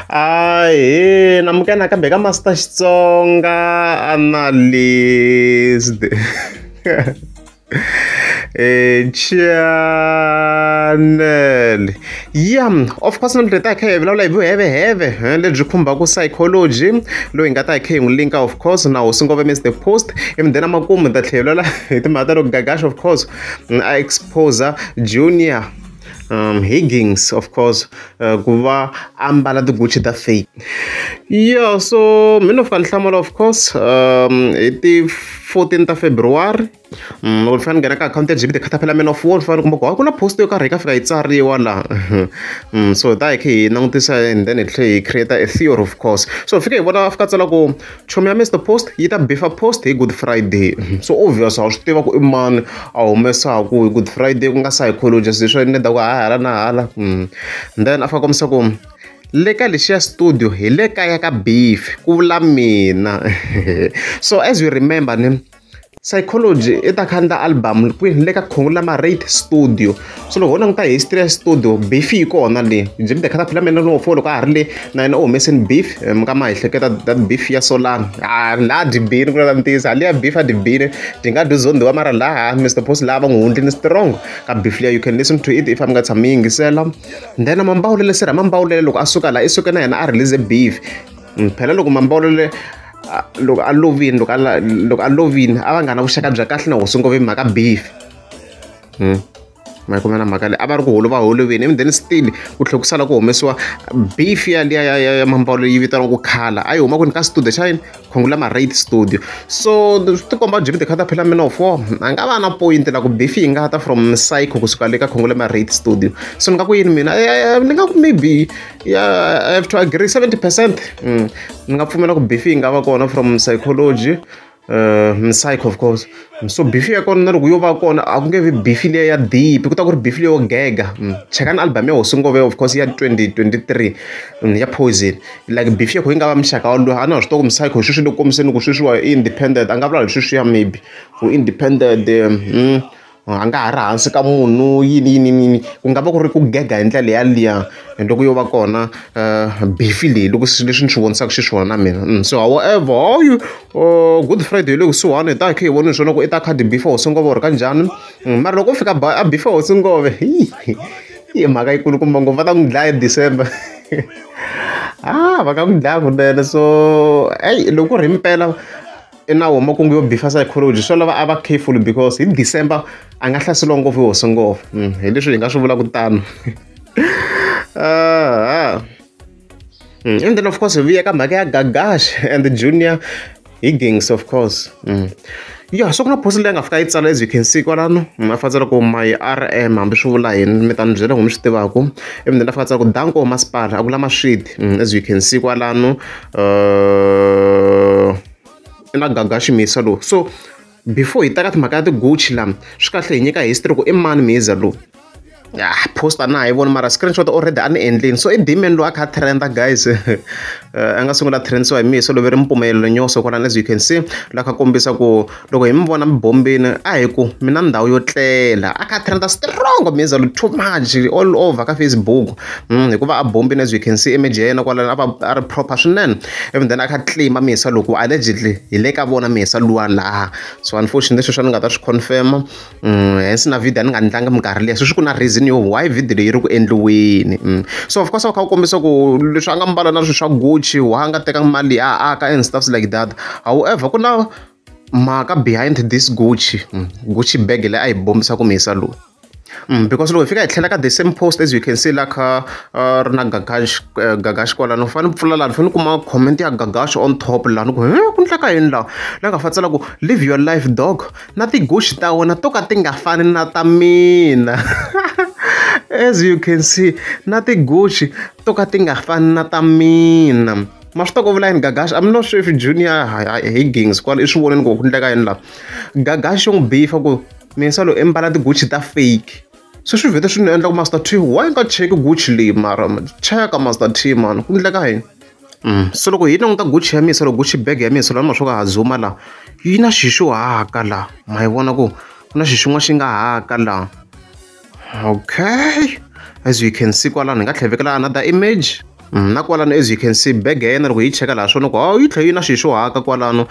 Ahee namukela nakambe ka Master Xitsonga Analyst channel ya of course namuntlha hi ta hi kha hi vulavula hi vuheveheve lebyi khumbaka psychology loyi hi nga ta hi kha hi n'wi linka of course na hosi Ngove Mr Post ivi then makumu hi ta tlhela hi vulavula hi timhaka ta loko Gagash of course a expose Junior Higgins of course ku va ambala ti-Gucci ta fake. Yeah, so mina fika ni hlamula of course hi ti 14 ta February loko ni fika ni nghena ka akhawunti ya Jimmy the Caterpillar Man of War ni fika ni kuma ku ku na post yo karhi yi ka fika yi tsariwa laha so hi ta hi kha hi langutisa and then hi tlhela hi create a theory of course. So fika hi vona fika tsala ku chomi ya Mr Post yi ta bifa post hi Good Friday. So obvious ha swi tiva ku i mani a humesaku hi Good Friday ku nga psychologist leswi ni da ku hala na hala. Then a fika kombisa ku le ka lexiya studio hi le kaya ka beef ku vula mina. So as you remember ni Psychology i ta kha album kwini le ka Conglomerate Studio. So loko ho languta history ya studio beef yi kona le Jimmy the Caterpillar Man of War loko a ha ri le na yena u humeseni beef mi nga ma hi hleketa that beef ya Solana laha dibini ku la ntiyiso liya beef a dibini ti nga dyi zondiwa mara laha Mr Post laha va n'wi hundlini strong ka beef liya you can listen to it if a mi nga tshami yingisela. Then Mambawulele sirha Mambawulele loko a suka laha i suke na yena a release beef phela loko Mambawulele loko a lovini loko a lovini a va nga na vuxaka bya kahle na hosi Ngove mhaka beef ma yi kumela mhaka leyi a va ri ku holova holoveni and then still ku tlhela ku sala ku humesiwa beef ya liya ya Mambawulele yi vitaniwaku Khala a yi huma kwini ka studio xa yini Conglomerate Studio. So swi tikomba Jimmy the Caterpillar Man of War a nga va na point la ku beef yi nga ta from Psycho kusuka le ka Conglomerate Studio. So ni nga ku yini mina ni nga ku maybe yeah, I have to agree 70% ni nga pfumela ku beef yi nga va kona from Psychology Psycho of course. So beef ya kona na loko yo va kona a ku nge vi beef liya ya deep ku ta ku ri beef leyo gega. Chekani album ya hosi Ngove of course ya 2023 ya Poison like beef ya kho yi nga va muxaka wolowo a na ha swi tiva ku Psycho sweswi le ku kombiseni ku sweswiwa i independent a nga vula hi sweswiya maybe ku independent a nga ha ri hansi ka munhu yini yini yini ku nga va ku ri ku gega hi ndlela yaliya loko yo va kona beef leyi loko leswi ni swi vonisaka xiswona na mina. So however hayi Good Friday hi le kusuhani hi ta hi kha hi vona swona ku i ta kha di beef hosi Ngove or kanjhani mara loko o fika a beef hosi Ngove hi mhaka yikulukumba ngopfu va ta n'wi dlaya hi December. Va nga n'wi dlaya kunene so eyi loko ku ri himpela i na wo makungu yo bifa Psychology swo lava a va careful because hi December a nga hlaseriwa ngopfu hi hosi Ngove hi leswi hi nga swi vulaka tano. And then of course hi vuya ka mhaka ya Gagash and Junior Higgins of course. Yeah, so ku na post leyi nga fika yi tsala as you can see kwalano a fika tsala ku my RM hambi swi vula yini mi ta ni byela ku mi swi tivaku ivi then a fika tsala ku danko masipala a vula maswiti as you can see kwalano i na Gagash Misa lowu. So before hi teka timhaka ya ti-Gucci lama swi kahle hi nyika history ku i mani Misa lowu. Post a na ha yi voni mara screenshot already a ni endlini. So i Dman loyi a kha a trenda guys a nga sungula trendisiwa hi Misa loyi ve ri Mpumelelo Nyoso kwalano as you can see la kha kombisa ku loko hi mi vona mi bombini a hi ku mi na ndhawu yo tlela a kha trenda strong Misa loyi too much all over ka Facebook hikuva a bombini as you can see image ya yena kwalano a va a ri proper swinene even then a kha claim Misa loko allegedly hi le ka vona Misa luwa laha. So unfortunately sweswi a ni nga ta swi confirm hence na video a ni nga ndlanga minkarhi liya sweswi ku na reason yo why video leyi ri ku endliweni. So of course a kha u kombisa ku leswi a nga mbala na swilo swa Gucci wa nga teka mali a aka and stuff like that. However ku na mhaka behind this Gucci Gucci bag leyi a yi bombisaka Misa loyi because loko hi fika hi tlhela ka the same post as you can see la kha ri na Gagash Gagash kwalano u fanele pfula laha ni fanele kuma comment ya Gagash on top laha ni ku ku endleka yini laha la nga fa tsala ku live your life dog na ti-Gucci ta wena to ka ti nga fani na ta mina. As you can see na ti-Gucci to ka ti nga fani na ta mina. Ma swi tiva ku vula yini Gagash? I'm not sure if Junior Higgins kwala i swi vonile ku endleka yini laha. Gagash yo n'wi bifa ku Misa loyi i mbala ti-Gucci ta fake. So swi vhete swi ni endla ku Master T why nga cheki Gucci leyi mara cheka Master T man ku endleka yini. So loko hi languta Gucci ya Misa loko Gucci bag ya Misa laha ma swo ka ha zuma laha yi na xi xo haka laha ma yi vona ku ku na xi xin'wana xi nga haka laha. Okay, as you can see kwalano hi nga tlhela vekela another image. Na kwalano as you can see bag ya yena loko hi cheka laha swona ku yi tlhela yi na xilo xo haka kwalano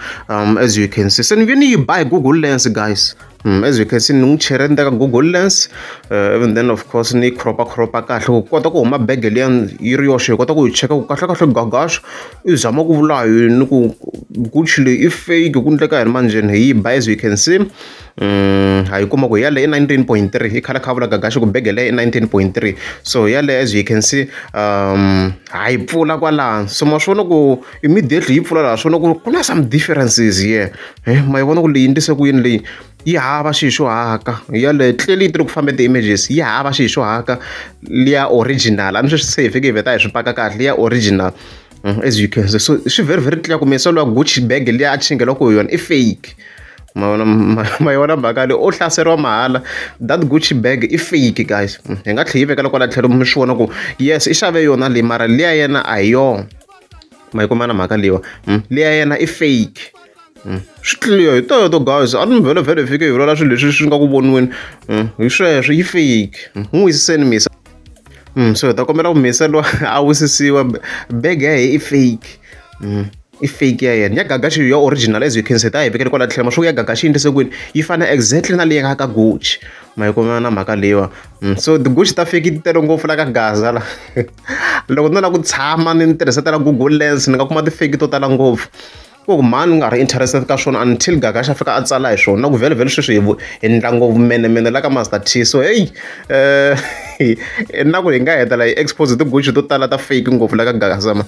as you can see. Se ni ve ni yi ba hi Google Lens guys. As you can see ni n'wi cherile ka Google Lens and then of course ni cropa kahle ku kota ku huma bag liya yi ri yoxe hi kota ku yi cheka ku kahle kahle Gagash i zama ku vula yini ku Gucci leyi i fake ku endleka yini manjheni hi yi ba as you can see. Ha yi kuma ku yaleyo i 19.3 i khale kha vula Gagash ku bege leyo i 19.3 so yaleyo as you can see ha yi pfula kwalano so ma swi vona ku immediately yi pfula laha swona ku ku na some differences here ma yi vona ku leyi ndlise ku yini leyi yi hava xilo xo haka yaleyo clearly yi tirhi ku fambe ti-images yi hava xilo xo haka liya original a ni sweswi se hi fike hi vheta hi swi paka kahle liya original as you can see. So swi very very clear ku misa luya Gucci bag liya a chingela ku yona i fake. Ma yona mhaka leyi o hlaseriwa mahala that Gucci bag i fake guys. Hi nga tlhela yi vekela kwala tlhelo mi swi vona ku yes i xave yona leyi mara liya yena a hi yona. Ma yi kuma na mhaka leyiwa liya yena i fake. Swi clear hi teto guys a ni vhele vhele hi fike hi vulavula swilo leswi swi nga ku voniweni hi sweswo yi fake. N'wi wisiseni misa. So hi ta kombela ku misa loyi a wisisiwa bag ya yena i fake. I fake ya yena ya Gagash ya original as you can see ta hi vekele kwala tlhelo ma swo ya Gagash yi endlise kwini yi fana exactly na leyi nga ka Gucci. Ma yi kuma na mhaka leyiwa. So ti Gucci ta fake ti tele ngopfu la ka Gaza la. Loko no lava ku tshama ni tirhisa ta la Google Lens ni nga kuma ti fake to tala ngopfu. Ku mani nga ri interested ka swona until Gagash a fika a tsala hi swona na ku vhele vhele sweswi hi endla ngopfu menemene la ka Master T. So hey na ku hi nga hetela hi expose ti Gucci to tala ta fake ngopfu la ka Gaza ma.